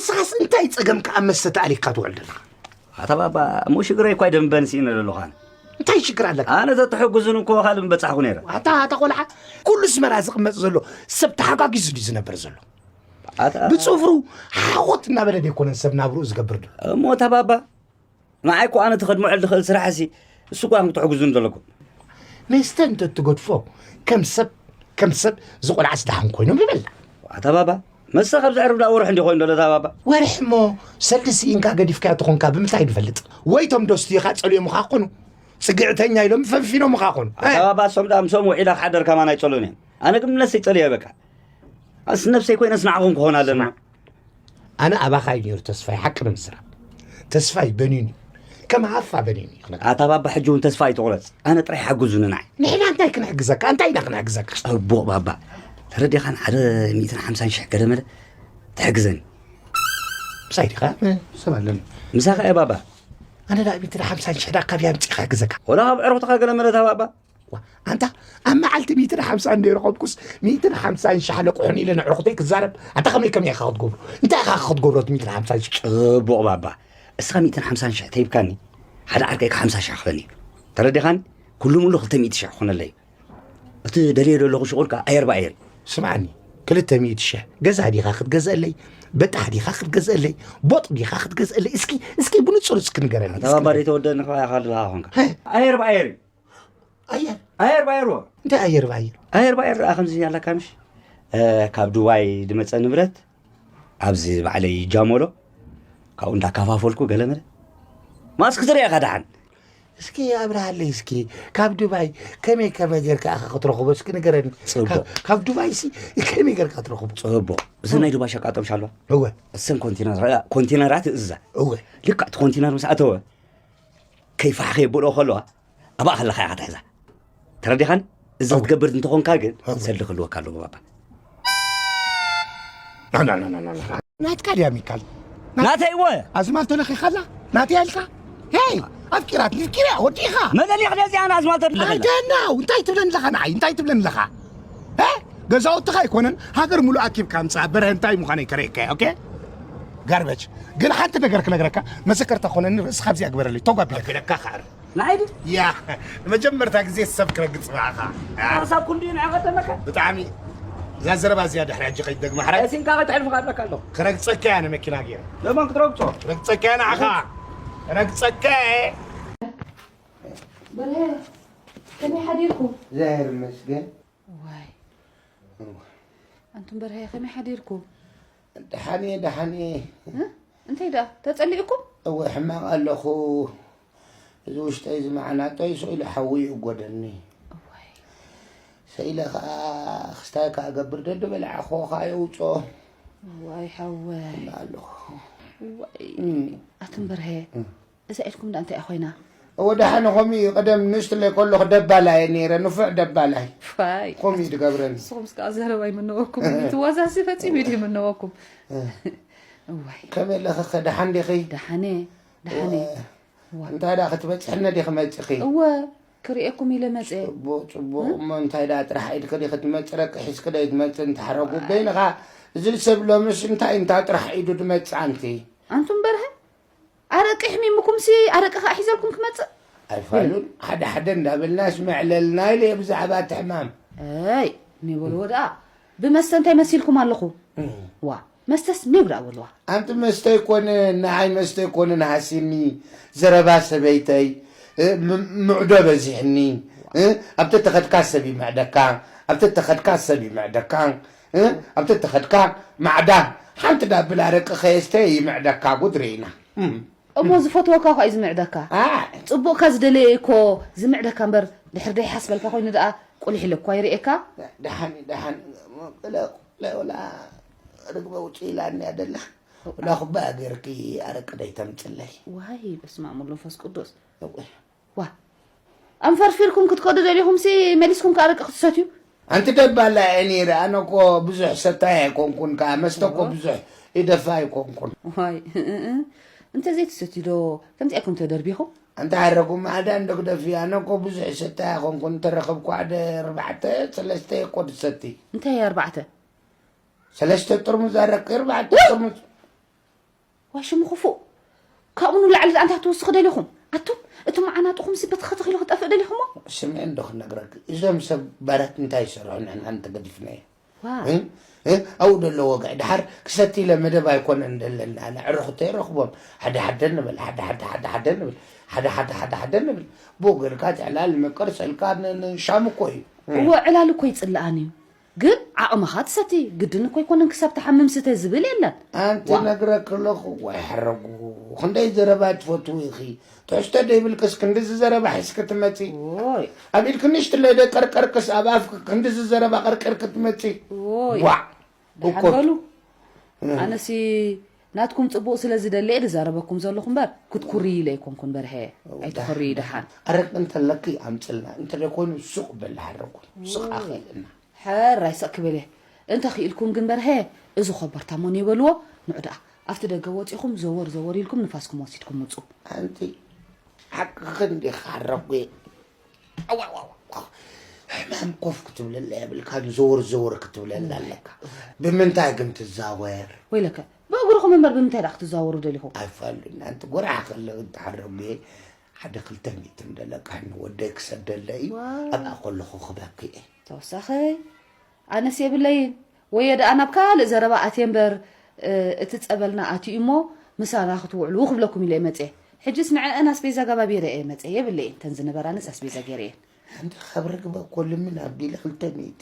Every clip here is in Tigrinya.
ንስኻስ እንታይ ጸገምካ ኣብ መስተ ተኣሊካ ትውዕል ዘለኻ? ኣታ ባባ፣ እሞ ሽግረይ እኳ ኣይደምበን ስኢነ ዘለኹ ኣነ። እንታይ ሽግር ኣለካ? ኣነ ተትሕግዙን እኮ ካልእ ምበጻሕኩ ነይረ። ኣታ፣ ኣታ ቆልዓ፣ ኩሉ ኣስመራ ዝቕመጥ ዘሎ ሰብ ተሓጋጊዙ ድዩ ዝነብር ዘሎ? ኣታ ብጽፍሩ ሓኾት እናበለ ደይኮነን ሰብ ናብርኡ ዝገብር ዶ? እሞ ኣታ ባባ፣ ንዓይ እኮ ኣነ ተኸድምዖ ዝኽእል ስራሕ እሲ፣ እሱ እኳ ክትሕግዙን ዘለኩም። መስተ እንተትገድፎ፣ ከም ሰብ፣ ከም ሰብ፣ እዚ ቆልዓስ ደሓን ኮይኑ ምበላ። ኣታ ባባ፣ መስተ ካብ ዘዕርፍ ደኣ ወርሒ እንዲ ኮይኑ ዘሎ፣ ኣታ ባባ። ወርሒ እሞ፣ ሰልዲ ስኢንካ ገዲፍካዮ ተኾንካ ብምንታይ ንፈልጥ? ወይ ቶም ዶስትኻ ጸልዮምኻ ኮኑ፣ ጽግዕተኛ ኢሎም ፈንፊኖምኻ ኮኑ። ኣታ ባባ፣ እሶም ደኣ ምሶም ውዒላ ክሓደር ከማን ኣይጸልኡን እዮም። ኣነ ግን ነፍሰይ ጸልየ በቃ። ኣስ ነፍሰይ ኮይነስ ንዓኹም ክኾን ኣለና። ኣነ ኣባኻ እዩ ነይሩ ተስፋይ፣ ሓቂ ንምዝራብ። ተስፋይ በኒኑ እዩ። ከም ሃፋ በኒኑ እዩ ክነግረካ። ኣታ ባባ፣ ሕጂ እውን ተስፋ ኣይትቑረጽ። ኣነ ጥራይ ሓግዙኒ ንዓይ። ንሕና እንታይ ክንሕግዘካ? እንታይ ኢና ክንሕግዘካ? ጽቡቕ ባባ። ተረዲኻን ሓደ ሚእትን ሓምሳን ሽሕ ገለ መለ ትሕግዘኒ። ምሳይ ዲኻ? እ፣ ሰብ ኣለኒ። ምሳኻ እየ ባባ። ኣነ ደኣ ሚእትን ሓምሳን ሽሕ ደኣ ካበይ ኣምጺእካ ክሕግዘካ? ወላ ካብ ዕረፍትኻ ገለ መለ እታ ባባ። ዋ፣ ኣንታ ኣብ መዓልቲ ሚእትን ሓምሳን እንደ ረኸብኩስ፣ ሚእትን ሓምሳን ሻሕ ለቁሑን ኢለ ንዕርኹተይ ክዛረብ፣ ኣንታ ከመይ ከመይ ኢኻ ክትገብሮ? እንታይ ኢኻ ክትገብሮ እቲ ሚእትን ሓምሳን ሻሕ? ጽቡቕ ባባ፣ እስኻ ሚእትን ሓምሳን ሻሕ ተሂብካኒ፣ ሓደ ዓርከይ ከኣ ሓምሳ ሻሕ ክፈኒ እዩ። ተረዲኻኒ? ኩሉ ሙሉ ክልተ ሚእቲ ሻሕ ክኾነለይ እዩ። እቲ ደልዮ ዘለኹ ሽቑል ከኣ ኣየር ብኣየር እዩ። ስምዓኒ፣ ክልተ ሚእቲ ሻሕ ገዛ ዲኻ ክትገዝአለይ? በጣሕ ዲኻ ክትገዝአለይ? ቦጥ ዲኻ ክትገዝአለይ? እስኪ፣ እስኪ ብንጹር እስኪ ንገረኒ፣ ኣታ እስኪ ባባ ንገረኒ። ዘይተወደኒ ከኣ ኢኻ ኣለኻ ኾንካ። ሀ። ኣየር ብኣየር እዩ። ኣየር። ኣየር ባየርዎ። እንታይ ኣየር ባየር? ኣየር ባየር ደኣ ከምዚ ኣለካ ምሽ? እ፣ ካብ ዱባይ ዝመጸ ንብረት ኣብዚ ባዕለይ ይጃመሎ፣ ካብኡ እንዳከፋፈልኩ ገለ መለ። ማስክ ትርኢ ኢኻ ደሓን። እስኪ ኣብርሃለይ እስኪ፣ ካብ ዱባይ ከመይ ከመይ ጌርካ ኢኻ ክትረኽቦ? እስኪ ንገረኒ። ጽቡቕ። ካብ፣ ካብ ዱባይ ሲ ከመይ ጌርካ ትረኽቦ? ጽቡቕ። እዘን ናይ ዱባይ ሸቃጦም ሻሏ። እወ። እሰን ኮንቲነር፣ ኮንቲነራት እዛ። እወ። ልክዕ እቲ ኮንቲነር ምስ ኣተወ፣ ከይፋሕ ከየብልኦ ከለዋ፣ ኣብኣ ከለኻ ኢኻ ትሕዛ። ተረዲኻን? እዚ እወ። ክትገብር እንተኾንካ ግን፣ እወ። ሰልዲ ክህልወካ ኣለዎ ባባ። ና፣ ና፣ ና፣ ና፣ ና፣ ና። ናትካ ድያ ሚካል? ናተይ እወ። ኣዝማልቶ ለኺኻላ? ናተይ ኣልካ? ሄይ! ኣፍቂራት፣ ንፍቂርያ፣ ወዲኻ? መለሊኽ ነዚኣ ንኣዝማልቶ ትልኽላ? ኣደናው፣ እንታይ ትብለኒ ኣለኻ ንዓይ? እንታይ ትብለኒ ኣለኻ? እ? ገዛውትኻ ኣይኮነን፣ ሃገር ሙሉእ ኣኪብካ ኣምጽኣ፣ በርሀ እንታይ ምዃነይ ከርእየካ እየ፣ ኦኬ? ጋርበጅ። ግን ሓንቲ ነገር ክነግረካ፣ መሰከርታ ኮነኒ፣ ርእስኻ ኣብዚኣ ግበረለይ፣ ተጓቢለካ። ኣቢለካ ከዓር። ንዓይ ድዩ? ያ፣ ንመጀመርታ ግዜ ሰብ ክረግጽ ብኣኻ። ሓሳብ ኩሉ እዩ ንዓኻ ተመካ። ብጣዕሚ። እዛ ዘረባ እዚኣ ድሕሪ ሕጂ ከይትደግማ ሕራይ። ቀሲንካ ከይትሕልፍካ እብለካ ኣለኹ። ክረግጸካ እያ ንመኪና ገይረ። ለማን ክትረግጾ? ክረግጸካ እያ ንዓኻ። ክረግጸካ እየ። በርሀ፣ ከመይ ሓዲርኩም? እግዚኣብሔር ይመስገን። ዋይ። እዋ። ኣንቱም በርሀ፣ ከመይ ሓዲርኩም? ደሓን እየ፣ ደሓን እየ። እ? እንታይ ደኣ? ተጸሊእኩም? እወ፣ ሕማቕ ኣለኹ። እዚ ውሽጠይ ዝመዓናጦይ ስኢሉ ሓዊ ይእጎደኒ። እዋይ። ስኢለ ኸኣ ክስታይ ከኣ ገብር፣ ደድበልዓኹ ኸኣ የውጽኦ። እዋይ፣ ሓወይ። ሕማቕ ኣለኹ። እዋይ። እም። ኣቱም በርሀ፣ እም። እዛ ኢድኩም ደኣ እንታይ እያ ኮይና? እወ፣ ደሓን ከምኡ እዩ። ቀደም ንእሽትለይ ከለኹ ደባላይ እየ ነይረ፣ ንፉዕ ደባላይ። ፋይ። ከምኡ እዩ ዝገብረኒ። ንስኹምስ ከኣ ዘረባ ኣይምነወኩም። እቲ ዋዛሲ ፈጺሙ እዩ ዘይምነወኩም። እ። እዋይ። ከመይ ኣለኺ ኸ? ደሓን ዲኺ? ደሓነ፣ ደሓነ። እወ። ዋ። እንታይ ደኣ ክትበጽሕኒ ዲኺ መጺኺ? እወ፣ ክርእየኩም ኢለ መጸ። ጽቡቕ፣ ጽቡቕ። እ? እሞ እንታይ ደኣ ጥራሕ ኢድኪ ዲኺ ትመጽእ? ረቂ ሒዝኪ ዶ ኣይትመጽእን? ተሕረጉ። በይንኻ፣ እዚ ሰብ ሎምስ እንታይ እንታ ጥራሕ ኢዱ ዝመጽእ ኣንቲ? ኣንቱም በርሀ፣ ኣረቂ ኣሕሚሙኩምሲ፣ ኣረቂ ከኣ ሒዘልኩም ክመጽእ? ኣይፋሉን፣ ሓደ ሓደ እንዳበልናስ መዕለልና ኢለ እየ ብዛዕባ እቲ ሕማም። ኣይ፣ ኔበልዎ ደኣ። ብመስተ እንታይ መሲልኩም ኣለኹ? እም። ዋ፣ መስተስ ኔው ደኣ በልዋ። ኣንቲ መስተ ኣይኮነ፣ ንዓይ መስተ ኣይኮነ ንሃስኒ፣ ዘረባ ሰበይተይ፣ እ፣ ም-፣ ምዕዶ በዚሕኒ፣ እ፣ ኣብቲ ተኸድካ ሰብ ይምዕደካ፣ ኣብቲ ተኸድካ ሰብ ይምዕደካ፣ እ፣ ኣብቲ ተኸድካ ማዕዳ፣ ሓንቲ ዳብል ኣረቂ ከየስተ ይምዕደካ፣ ጉድ ርኢና። እም። እሞ ዝፈትወካ እኳ እዩ ዝምዕደካ። አ። ጽቡቕካ ዝደለየ እኮ ዝምዕደካ እምበር፣ ድሕሪ ደይሓስበልካ ኮይኑ ደኣ ቁሊሕ ኢለ እኳ ይርእየካ። ደሓን፣ ደሓን፣ ቅለ፣ ቅለ፣ ወላ ርግበ ውጽእ ኢላኒ እያ ደላ። ወላ ኩባያ ገይርኪ ኣረቂ ደይተምጽለይ። ዋይ፣ በስመ ኣብ ወወልድ ወመንፈስ ቅዱስ። እወ። ዋ፣ ኣንፈርፊርኩም ክትከዱ ደሊኹምሲ መሊስኩም ከኣ ኣረቂ ክትሰትዩ? ኣንቲ ደባላ እየ ነይረ። ኣነ እኮ ብዙሕ ሰታይ ኣይኮንኩን ከኣ፣ መስተ እኮ እወ። ብዙሕ ይደፋ ኣይኮንኩን። ዋይ፣ እ፣ እ፣ እ። እንተ ዘይትሰትዩ ዶ ከምዚኣ ኢኹም ተደርቢኹም? ኣንታ ሓረጉ ማዕዳ እንዶ ግደፊ። ኣነ እኮ ብዙሕ ሰታይ ኣይኮንኩን። እንተረኸብኩ ሓደ ኣርባዕተ፣ ሰለስተ እኮ ድሰቲ። እንታይ ኣርባዕተ? ሰለስተ ጥርሙዝ ኣረቂ፣ ኣርባዕተ ውይ! ጥርሙዝ። ዋይ ሽሙ ክፉእ። ካብኡ ንላዕሊ ደኣ እንታይ ክትውስኹ ደሊኹም? ኣቱም እቶም መዓናጥኹም ሲ በቲ ከተኺሉ ክጠፍእ ደሊኹሞ? ስምዒ እንዶ ክነግረኪ፣ እዞም ሰብ በረት እንታይ ይሰርሑ ንሕና እንተገዲፍናዮ? ዋ። እ? እ? ኣብኡ ደሎ ወግዒ ድሓር ክሰቲ ኢለ መደብ ኣይኮነን ደለና፣ ኣነ ዕርኽቶ ይረኽቦም። ሓደ ሓደ ንብል፣ ሓደ ሓደ ሓደ ሓደ ንብል፣ ሓደ ሓደ ሓደ ሓደ ንብል። ብኡ ጌርካ ትዕላል ምቅር ስእልካ ን- ን- ሻሙ እኮ እዩ። እ። እወ ዕላል እኮ ይጽልኣን እዩ። ግን ዓቕምኻ ትሰቲ ግድን እኮ ኣይኮነን ክሳብ ትሓምም ስተ ዝብል የለን። ኣንቲ ዋ። ነግረክ ኣለኹ ወይ ሕረጉ። ክንደይ ዘረባ ትፈትዊ ኢኺ። ትሕዝቶ ደይብልክስ ክንድዚ ዘረባ ሒዝኪ ትመጺ። ኦይ። ኣብ ኢድኪ ንእሽትለይ ዶ ቀርቀርክስ ኣብ ኣፍኪ ክንድዚ ዘረባ ቀርቂርኪ ትመጺ። ኦይ። ዋዕ። ደሓን እኮ። በሉ። ኣነሲ ናትኩም ጽቡቕ ስለ ዝደሊ እየ ዝዛረበኩም ዘለኹ እምበር ክትኩሪ ኢለ ኣይኮንኩን በርሀ። ኣይትኹሪ ደሓን። ኣረቂ እንተለኪ ኣምጽልና እንተደይኮይኑ ሱቕ በሊ ሓረጉ። ሱቕ ኣኸልና። ሕራይ ስቕ ክብል እየ። እንተ ኽኢልኩም ግን በርሀ፣ እዚ ኾበርታ ሞን የበልዎ፣ ንዑ ደኣ ኣብቲ ደገ ወጺኹም ዘወር ዘወር ኢልኩም ንፋስኩም ወሲድኩም ምጹ። ኣንቲ ሓቅኺ እንዲኺ ሓረጉየ። ኣዋዋዋ ሕማም ኮፍ ክትብለላ የብልካን፣ ዘወር ዘወር ክትብለላ ኣለካ። ብምንታይ ግን ትዛወር? ወይለከ ብእግርኹም እምበር ብምንታይ ደኣ ክትዛወሩ ደሊኹም? ኣይፋሉን ኣንቲ ጎራሕ ከለኺ እንተሓረጉየ ሓደ ክልተ ሚእቲ እንደለቃኒ ወደይ ክሰደለይ እዩ። ኣብኣ ከለኹ ክበኪ እየ። ተወሳኸይ ኣነስ የብለይን። ወየ ደኣ ናብ ካልእ ዘረባ ኣትየ እምበር እቲ ጸበልና ኣትዩ እሞ ምሳና ክትውዕሉ ክብለኩም ኢለ እየ መጽየ። ሕጅስ ንዐአን ኣስቤዛ ገባቢረ እየ መጽየ የብለይን። ተን ዝነበራንስ ኣስቤዛ ገይረ እየን። ሓንቲ ካብ ርግበ እኮ ልምን ኣቢለ ክልተ ሚእቲ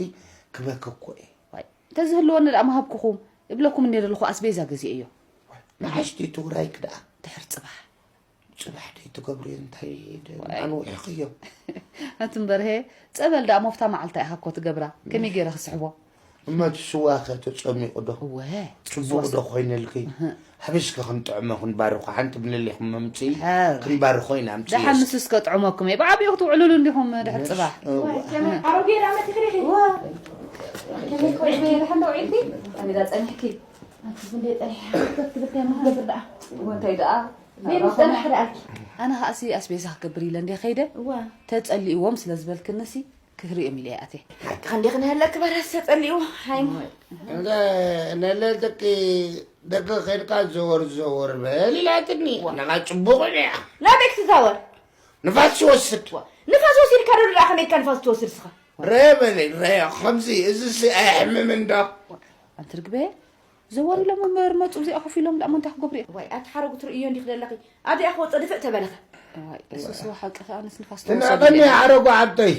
ክበኪ እኮ እየ። ዋይ እንተዝህልወኒ ደኣ ምሃብኩኹም እብለኩም እንየ ዘለኹ ኣስቤዛ ገዚኤዮ። ንዓሽቲ ትግራይክ ደኣ ድሕር ጽባሕ ጽባሕ ደይ ትገብርዮ እንታይ ድ- ዋይ። ኣንዊሕኽዮ። ኣቲ እምበርሄ ጸበል ደኣ ሞፍታ መዓልታ ኢኻ እኮ ትገብራ ከመይ ገይረ ክስሕቦ? እመ እቲ ስዋ ኸ ተጸሚቑ ዶ? እወ ጽቡቕ ዶ ኮይነልኪ? ሓቢስኪ ክንጥዕሞ ክንባርኾ ሓንቲ ምልሊኹም መምጽኢ ክንባርኾ ኢና ኣምጽእ። ደሓን ንሱ እስከ ጥዕመኩም እየ ብዓብዩ ክትውዕሉሉ እንዲኹም ድሕር ጽባሕ። እወ። ኣሮጌ ዳ መቲኺ ዲኺ? ደሓን ዶ ውዒልኪ? ኣነ ዳ ጸኒሕኪ? ኣንቲ ዝንደይ ጸኒሐ ክትብል ከ ክትገብር ደኣ? እወ እንታይ ደኣ? ኣነ ከኣሲ ኣስቤዛ ክገብር ኢለ እንደ ከይደ ተጸሊእዎም ስለ ዝበልክንሲ ክህርዮም ኢለ ኣትየ። ሓቂ ክንዲ ክንህለክ በረስ ተጸሊእዎ ሃይሞ። እንደ ነለልትኪ ደገ ከድካ ዘወር ዘወር በል ኢላትኒ። ነኻ ጽቡቕ ኢያ። ናበይ ክትዛወር? ንፋስ ይወስድ። ንፋስ ወሲድካ ዶ ደኣ ከመይ ኢልካ ንፋስ ትወስድ ስኻ? ረየ በለይ ረየ ከምዚ እዚሲ ኣየሕምምን ዶ? ኣንቲ ርግበየ ዘወር ኢሎም እምበር መጹ እዚኣ ኮፍ ኢሎም ደኣ እሞ እንታይ ክገብሩ እዮም? ዋይ ኣቲ ሓረጉ ትርእዮ እንዲኺ ዘለኺ ኣብዚኣ ክወጽእ ድፍእ ተበለኸ። ዋይ እሱስ ሓቂ ከኣ ኣነስ ንፋስ ተወሰደ። ትናቐኒ ሓረጉ ዓብተይ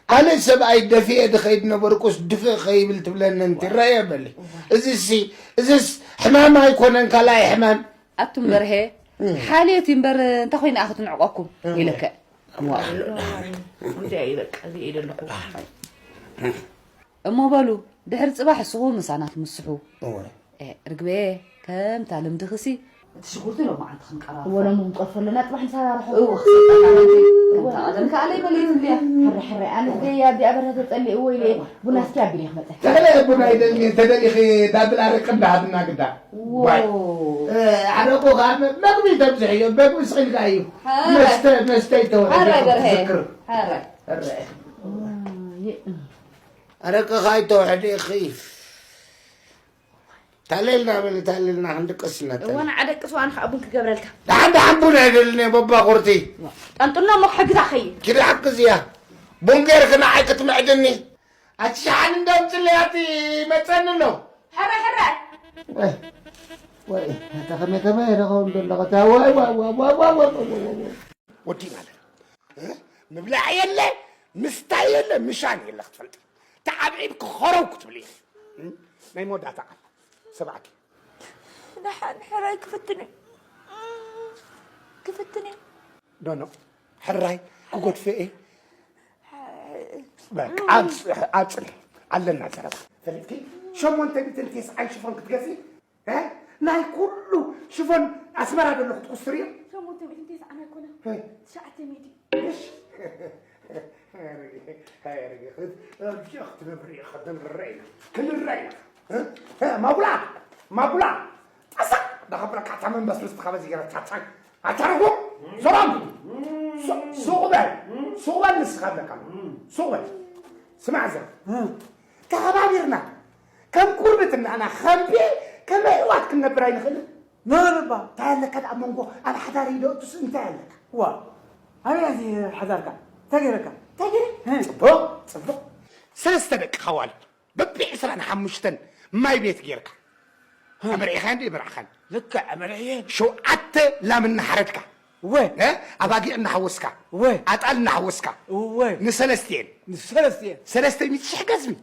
ካልእ ሰብኣይ ደፊኤ ድኸይድ ነበርኩስ ድፍእ ኸይብል ትብለኒ እንቲ ረየ በሊ። እዚሲ እዚስ ሕማም ኣይኮነን ካልኣይ ሕማም። ኣቱም በርሄ ሓልዮት እዩ እምበር እንታይ ኮይና እያ ክትንዕቀኩም ኢለከ። እሞ በሉ ድሕሪ ፅባሕ እስኹ ምሳና ትምስሑ። ርግበየ ከምታ ልምድኽሲ እቲ ሽጉርቲ ሎማዓንቲ ክንቀራርቦ እወ ሎሚ ክንጠርፎ ኣለና ፅባሕ ንሰራርሖ እወ ክሰጠና ከምታ ቀደም ከኣ ለይበለይት እንድያ ሕረ ሕረ ኣነ ደይ ኣዲኣ በርሀ ተፀሊእዎ ኢለ ቡና እስኪ ኣቢለ ክመፀ ተኽለ ቡና ይደልኒ ተደሊኺ ዳብል ኣረቂ እንዳሃብና ግዳ ዋይ ኣረቁ ከዓ መግቢ ተብዝሕ እዮ መግቢ ስኺልካ እዩ መስተ መስተ ይተወ ሕረ በርሀ ዝክር ሕረ ሕረ ኣረቂ ካይተውሕድ ኢኺ ታለልና በል ታለልና ክንድቅስ ነጠ እወ ንዓ ደቅስ ዋን ከዓ ቡን ክገብረልካ ደሓን ደሓን ቡን ኣይደልን እየ በባ ቁርቲ ጠንጥኖ እሞ ክሕግዛ ኸይድ ኪድ ሓግዝ እያ ቡን ገይርክ ንዓይ ክትምዕድኒ ኣቲ ሸሓን እንዳምፅለይ ኣቲ መፀኒ ኣሎ ሕረ ሕረ ወይ ወይ ኣታ ከመይ ከመይ ረኸው እንደለኸ ወይ ወይ ወይ ወይ ወይ ወይ ወይ ወዲ ማለት ምብላዕ የለ ምስታይ የለ ምሻን የለ ክትፈልጥ ተዓብዒብኪ ኸረው ክትብሊ ኢኺ። ናይ መወዳእታ ቃል ሰማዕኪ። ደሓን ሕራይ ክፍትን እዩ ክፍትን እዩ። ኖ ኖ ሕራይ ክጎድፈ እየ። በቃ ኣጽንሒ ኣለና ዘረባ ፈሊጥኪ ሸሞንተ ሚእትን ቴስዓን ሽፎን ክትገዝኢ እ ናይ ኩሉ ሽፎን ኣስመራ ዘሎ ክትኩስትርዮ ሸሞንተ ሚእቲ ቴስዓን ኣይኮነ ትሽዓተ ሚእቲ እሺ ኣረጊ ኣረጊ ክትነብሪ ክንረአ ኢና ክንረአ ኢና ማጉላ ማጉላ ጠሳ ዳኸብረካ እታ መንበስበስ ትኸበዚ ገረቻቻይ ኣታረጎ ሰላም ሱቕ በል ሱቕ በል ንስኻ ኣለካ ሱቕ በል ስማዕ ዘ ተኸባቢርና ከም ቁርብትናና ኸምቤ ከም ኣሕዋት ክንነብር ኣይንኽእልን ነረባ። እንታይ ኣለካ ደኣ መንጎ ኣብ ሓዳር ኢዶ እቱስ እንታይ ኣለካ? ዋ ኣበይ እዚ ሓዳርካ እንታይ ገይረካ? እንታይ ገይረ? እ። ጽቡቕ ጽቡቕ። ሰለስተ ደቂ ከዋል በቢ ዕስራን ሓሙሽተን ማይ ቤት ጌርካ ኣመርዒኻ እንዲ መርዓኻን ልክዕ ኣመርዕየ። ሸውዓተ ላም እናሓረድካ እወ። እ? ኣባጊዕ እናሓወስካ እወ። ኣጣል እናሓወስካ እወ። ንሰለስቲኤን ንሰለስቲኤን ሰለስተ ሚእቲ ሽሕ ገዝሚ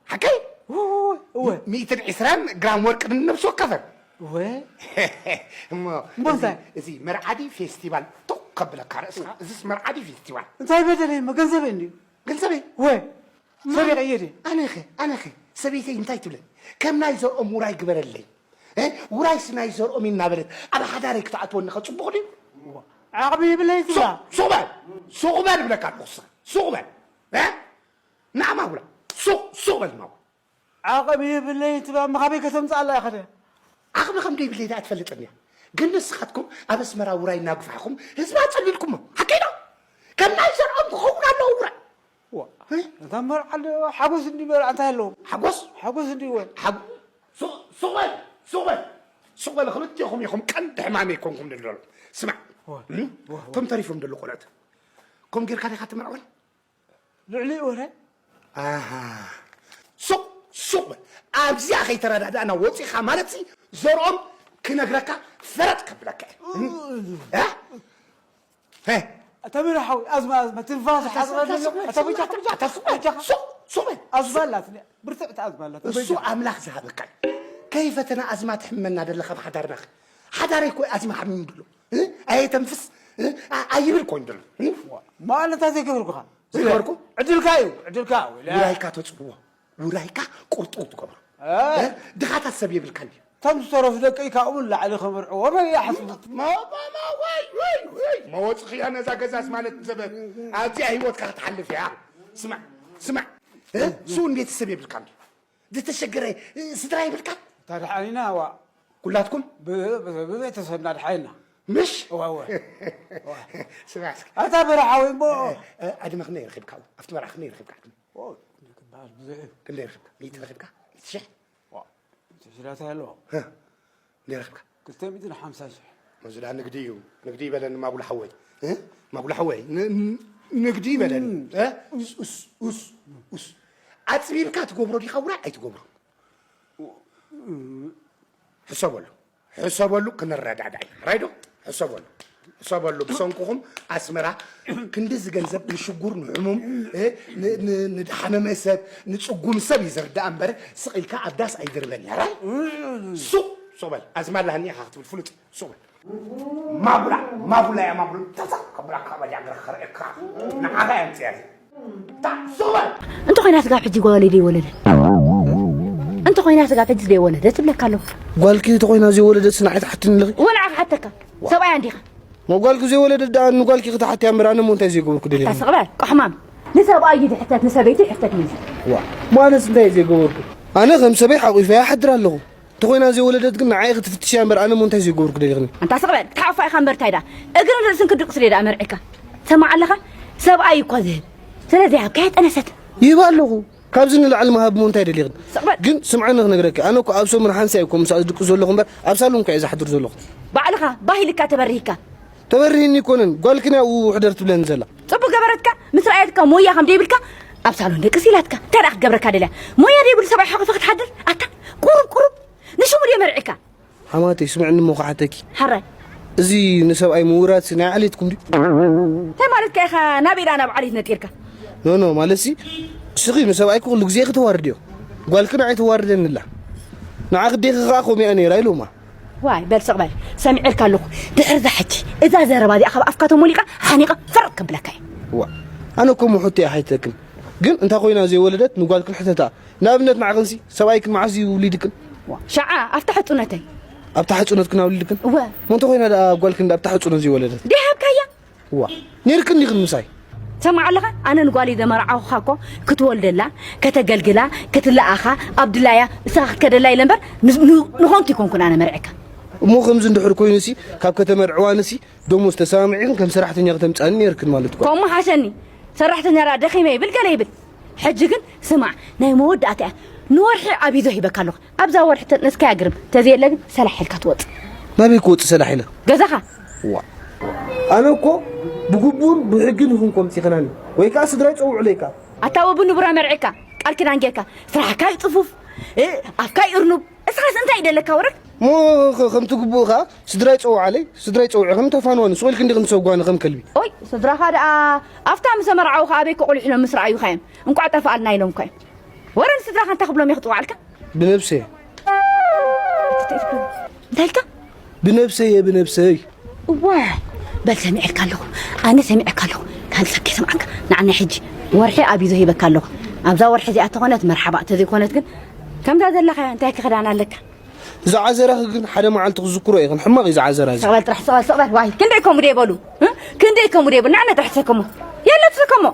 ሓቀይ እወ። ሚእትን ዕስራን ግራም ወርቂ ንነብሲ ወከፈን እወ። እሞ እሞ እንታይ? እዚ መርዓዲ ፌስቲቫል ቶክ ከብለካ ርእስኻ እዚስ መርዓዲ ፌስቲቫል እንታይ በደለይ እሞ ገንዘበይ እንድዩ ገንዘበይ እወ። ሰሪቐ እየ ድየ? ኣነኸ ኣነኸ ሰበይተይ እንታይ ትብለኒ ከም ናይ ዘርኦም ውራይ ግበረለይ እ? ውራይስ ናይ ዘርኦም እዩ እናበለት ኣብ ሓዳረይ ክትኣትወኒ ኸ ፅቡቕ ድዩ? ዓቕሚ ይብለይ ትብላ። ሱቕ በል ሱቕ በል እብለካ ኣለኹ ንስኻ ሱቕ በል እ? ንዓ ማጉላ ሱቕ ሱቕ በል ማጉላ ዓቕሚ ይብለይ ትብላ እሞ ካበይ ከተምፅኣላ ኢኻ ድያ? ዓቕሚ ከም ደይብለይ ደኣ ትፈልጥን እያ ግን ንስኻትኩም ኣብ ኣስመራ ውራይ እናጉፋሕኹም ህዝቢ ኣፀሊልኩሞ ሓቀይ ዶ? ከም ናይ ዘርኦም ክኸውን ኣለዎ ውራይ ዋ፣ እታ መርዓ ሓጎስ እንዲ መርዓ እንታይ ኣለዎም? ሓጎስ ሓጎስ እንዲ ወ ሓጎ ሱቕ ሱቕ በል ሱቕ በል ሱቕ በል ክልቲኹም ኢኹም ቀንዲ ሕማመይ ኮንኩም ደሎ ስማዕ ዋ፣ እም? ዋ፣ ዋ። እቶም ተሪፎም ደሎ ቆልዑት ከም ጌርካ ዲኻ ትምርዖን ልዕሊኡ ወረ ኣሃ ሱቕ ሱቕ በል ኣብዚኣ ከይተረዳዳእና ወፂኻ ማለት ሲ ዘርኦም ክነግረካ ፈረጥ ከብለካ እየ እም? እ? ተምሪ ሓዊ ኣዝማ ኣዝማ ትንፋስ ሓዝባ ኣታ ስቕ በል፣ ኣታ ስቕ በል፣ ኣታ ስቕ በል። ኣታ ስቕ በል። ኣዝማ ኣላት ብርትዕቲ ኣዝማ ኣላት እሱ ኣምላኽ ዝሃበካ እዩ። ከይፈተና ኣዝማ ትሕመና ደለኻ ብሓዳርና ሓዳረይ እኮ ኣዝማ ሓሚሙ ደሎ እ? ኣየተንፍስ እ? ኣ- ኣይብል ኮይኑ ደሎ እ? ማለት እንታይ ዘይገበርኩኻ ዝገበርኩ ዕድልካ እዩ ዕድልካ እዩ ውራይካ ተፅውዎ ውራይካ ቁርጡ ትገብሮ እ? እ? ድኻታት ሰብ የብልካ እንዲ እቶም ዝተረፉ ደቀይ ካብኡ ንላዕሊ ክምርዕዎ በይ ይሓስቡ። መወፅኽያ ነዛ ገዛስ ማለት ዘበን ኣብዚኣ ህይወትካ ክትሓልፍ እያ። ስማዕ ስማዕ እ? ስውን ቤተሰብ የብልካ እንዲ ዝተሸገረ እ፣ ስድራ የብልካ ታድሓኒና ዋ ኩላትኩም ብ- ብ- ብቤተሰብና ድሓይና ምሽ እዋ እዋ ስማዕ እስኪ ኣታ በረሓዊ እሞ እ፣ ኣድመ ክንደይ ረኺብካ ኣብቲ መርዓ ክንደይ ረኺብካ ኣድመ ኦ፣ ክንደይ ክበሃል ብዙሕ እዩ። ክንደይ ረኺብካ ሚእቲ ረኺብካ ሚእቲ ሽሕ ሽላታ ኣለዎ ክንደይ ረኺብካ ክልተ ሚእትን ሓምሳ ሽሕ መዝዳ ንግዲ እዩ ንግዲ ይበለኒ ማጉሉ ሓወይ እ? ማጉሉ ሓወይ ን- ን- ንግዲ ይበለኒ እ? ኡስ ኡስ ኡስ ኡስ ኣፅቢብካ ትገብሮ ዲኻ ውራይ ኣይትገብሮ ሕሰበሉ ሕሰበሉ ክንረዳዳእ ኢና ራይዶ ሕሰበሉ ሕሰበሉ ብሰንኩኹም ኣስመራ ክንድዚ ገንዘብ ንሽጉር ንሕሙም እ፣ ን- ን- ንድሓመመ ሰብ ንፅጉም ሰብ እዩ ዝርዳእ እምበር ስቕ ኢልካ ኣብ ዳስ ኣይድርበን ራይ ሱቕ ሱቕ በል ኣዝማ ኣላሃኒ ኢኻ ክትብል ፍሉጥ ሱቕ በል ማጉላ ማጉላ እያ ማጉላ ተዛ ከብላ ካባጃ ግራ ክርእካ ንዓኻ እያ ምፅያ እታ ሱቕ በል እንተኾይና ስጋብ ሕጂ ጓል ዘይወለደት እንተኾይና ስጋብ ሕጂ ዘይወለደት ትብለካ ኣለኹ ጓልኪ እንተኾይና ዘይወለደት ስናዕ ኣይትሓትኒ ኣለኺ ወላ ክሓተካ ሰብኣያ እንዲኻ ጓልኪ ዘይወለደት ደኣ ንጓልኪ ክትሓትያ እምበር ኣነ እሞ እንታይ ዘይገበርኩ ደሊኹ ኣታ ስቕ በል ቆሕማም ንሰብኣይ እዩ ዝሕተት ንሰበይቲ ይሕተት እዩ ዋ እሞ ኣነስ እንታይ እየ ዘይገበርኩ ኣነ ከም ሰበይ ሓቂፈያ እሓድር ኣለኹ እንተኾይና ዘይወለደት ግን ንዓይ ክትፍትሽያ እምበር ኣነ እሞ እንታይ ዘይገበርኩ ደሊኽኒ ኣንታ ስቕ በል ክትሓፋ ኢኻ እምበር እንታይ ደኣ እግርን ርእስን ክድቅስ ደኣ መርዒካ ትሰማዕ ኣለኻ ሰብኣይ እኳ ዝህብ ስለዚ ሃብካ የጠነሰት ይህባ ኣለኹ ካብዚ ንላዕሊ ምሃብ እሞ እንታይ ደሊኽን ስቕ በል ግን ስምዓኒ ክነግረኪ ኣነ እኮ ኣብ ሰሙን ሓንሳእ እኮ ምሳኣ ዝድቅስ ዘለኹ እምበር ኣብ ሳሎን እኳ እየ ዝሓድር ዘለኹ ባዕልኻ ባህ ኢልካ ተበሪህካ ተበሪህኒ ይኮነን ጓልክን እያ ውሕደር ትብለኒ ዘላ ጽቡቅ ገበረትካ ምስ ረኣየትካ ሞያ ከም ደይብልካ ኣብ ሳሎን ደቅስ ኢላትካ እንታይ ደኣ ክትገብረካ ደልያ ሞያ ደይብሉ ሰብኣይ ሓቂፋ ክትሓድር ኣታ ቁሩብ ቁሩብ ንሽሙ ድየ መርዒካ ሓማተይ ስምዕኒ እሞ ክሓተኪ ሓራይ እዚ ንሰብኣይ ምውራድ ናይ ዓሌትኩም ድዩ እንታይ ማለትካ ኢኻ ናበይ ደኣ ናብ ዓሌት ነጢርካ ኖ ኖ ማለትሲ እስኺ ንሰብኣይኪ ኩሉ ግዜ ክትዋርድዮ ጓልክን ኣይተዋርደንላ ንዓ ክዴኺ ከዓ ከምኡ እያ ነይራ ኢሎማ ዋይ በል ስቕ በል ሰሚዐልካ ኣለኹ ድሕሪ እዛ ሕጂ እዛ ዘረባ እዚኣ ካብ ኣፍካ ተሞሊቓ ሓኒቐ ፈረቕ ከብለካ እየ ዋ ኣነ እኮ ምሑት እየ ሓይተክን ግን እንታ ኮይና ዘይወለደት ንጓልክን ሕተታ ንኣብነት ንዓኽንሲ ሰብኣይክን መዓስ እዩ ውሊድክን ሸዓ ኣብታ ሕፁነተይ ኣብታ ሕፁነትክን ኣውሊድክን እወ ሞ እንተ ኮይና ደኣ ጓልክን ኣብታ ሕፁነት ዘይወለደት ደይ ሃብካያ እዋ ኔርክን ዲኽን ምሳይ ሰማዕ ኣለኻ ኣነ ንጓለይ ዘመርዓኹኻ እኮ ክትወልደላ ከተገልግላ ክትለኣኻ ኣብ ድላያ እሳ ክትከደላ ኢለ እምበር ንኸንቱ ይኮንኩን ኣነ መርዕካ እሞ ከምዚ እንድሕር ኮይኑሲ ካብ ከተመርዕዋንሲ ደሞዝ ተሰማሚዕክን ከም ሰራሕተኛ ከተምፅኣኒ ነይርክን ማለት እኮ ከምኡ ሓሸኒ ሰራሕተኛ ደኣ ደኺመ ይብል ገለ ይብል ሕጂ ግን ስማዕ ናይ መወዳእታ እያ ንወርሒ ኣብ ይዞ ሂበካ ኣለኹ ኣብዛ ወርሒ ተጥነስካያ ግርም ተዘየለ ግን ሰላሕ ኢልካ ትወፅእ ናበይ ክወፅእ ሰላሕ ኢለ? ገዛኻ። ዋ ኣነ እኮ ብግቡን ብሕግን ይኹን ከምፂ ኸናኒ ወይ ከዓ ስድራይ ፀውዑለይ ከዓ ኣታ ወብንቡራ መርዒካ ቃል ኪዳን ጌርካ ስራሕካ ይፅፉፍ፣ እ፣ ኣፍካ ይእርኑብ። እስኻስ እንታይ ይደለካ ወረድ? ሞ ኸ- ከምቲ ግቡእ ከዓ ስድራይ ፀውዓለይ፣ ስድራይ ፀውዒ ከም ተፋንዋኒ ስቆልክ እንዲ ከም ሰጓኒ ከም ከልቢ። ኦይ፣ ስድራኻ ደኣ ኣፍታ ምስ ኣመርዓውኻ ኣበይ ክቑልሕ ኢሎም ምስ ረኣዩኻ እዮም እንቋዕ ጠፍኣልና ኢሎምካ እዮም። ወረ ንስድራኻ እንታይ ክብሎም እየ ክፅውዓልካ? ብነብሰይ እንታይ ኢልካ? ብነብሰይ እየ ብነብሰይ። እዋ፣ በል ሰሚዐካ ኣለኹ፣ ኣነ ሰሚዐካ ኣለኹ። ካልእ ሰብ ከይሰምዓካ ንዓና ሕጂ ወርሒ ኣብ ይዞ ሂበካ ኣለኹ። ኣብዛ ወርሒ እዚኣ ተኾነት መርሓባ፣ ተዘይኮነት ግን ከምዛ ዘለኻያ እንታይ ክኽዳን ኣለካ? ዝዓዘራኺ ግን ሓደ መዓልቲ ክዝክሮ እየ። ግን ሕማቕ እዩ ዝዓዘራ እዚ። ሰቕበል ጥራሕ፣ ሰቕበል፣ ሰቕበል። ዋይ ክንደይ ከምኡ ደይበሉ፣ እ? ክንደይ ከምኡ ደይበሉ። ንዓና ጥራሕ ትሰከሞ፣ የለ ትሰከሞ።